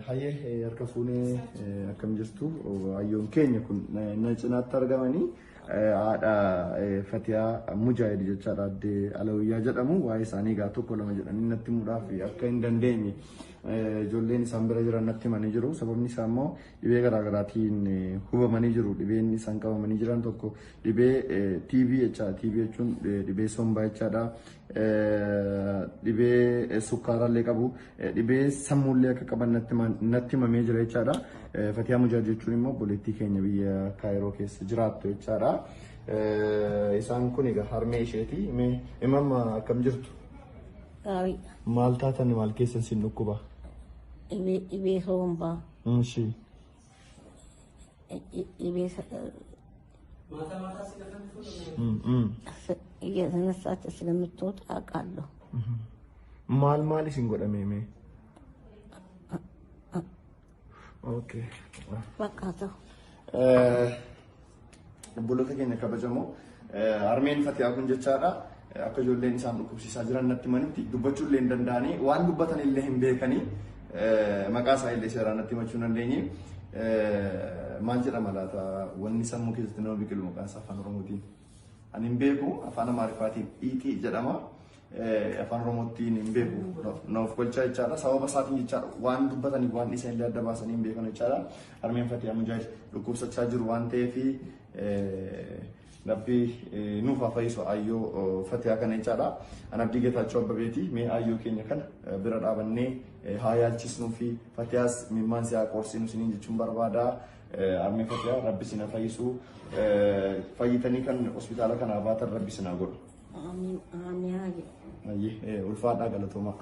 Hayyee, harka fuunee, akkam jirtu? Hayyoon keenya kun na cinaatti argamanii haadha Fatiyaa Mujaahid jechaadha, addee Alawiyyaa jedhamu. Waa'ee isaanii egaa tokko lama jedhanii natti himuudhaaf akka hin dandeenye ijoolleen isaan bira jiran natti himanii jiru. Sababni isaa immoo dhibee garaagaraatiin hubamanii jiru. Dhibeen isaan qabamanii jiran tokko dhibee TB jechaadha. TB jechuun dhibee sombaa jechaadha. Dhibee sukkaaraallee qabu. Dhibee sammuullee akka qaban natti himamee jira jechaadha. Fatiyaa Mujaahid jechuun immoo obboleettii keenya biyya Kaayiroo keessa jiraattu jechaadha. Isaan kun egaa harmee isheeti. Mee imamma, akkam jirtu? Gaariidha. Maal taatan, maal keessan sin dhukkuba? Dhibee sombaa. Ishii. Dhibee እየተነሳች ስለምትወጣ አውቃለሁ። Maal maal isin godhame mee? Okay. በቃ ተው። Obboloota keenya kabajamoo, harmeen Fatiyaa kun jechaadha, akka ijoolleen isaan dhukkubsiisaa jiran natti himanitti, dubbachuu illee hin danda'anii, waan dubbatan illee hin beekanii, maqaa isaa illee seeraan natti himachuu hin dandeenye. Maal jedhama laata wanni sammuu keessatti nama biqilu maqaan isaa afaan Oromootiin? Ani hin beeku, afaan Amaariffaatiin dhiixii jedhama. Afaan Oromootiin hin beeku. Na of golchaa jechaadha. Sababa isaatiin jechaadha, waan dubbataniif waan dhiisan illee adda baasanii hin beekan jechaadha. Harmeen Fatiyaa Mujaahid dhukkubsachaa jiru waan ta'eef, Rabbi nuuf haa fayyisu ayyoo Fatiyaa kana jechaadha. Ani Abdii Geetaachoo Abbabeeti. Mee ayyoo keenya kana bira dhaabannee haa yaalchisnuu fi Fatiyaas mimmaan si haa qorsinu isiniin jechuun barbaada. Harmee Fatiyaa, Rabbi isin haa fayyisu. Fayyitanii kan hospitaala kanaa baatan Rabbi isin haa godhu. አሚን አሚን። Ayyee, ulfaadhaa, galatoomaa.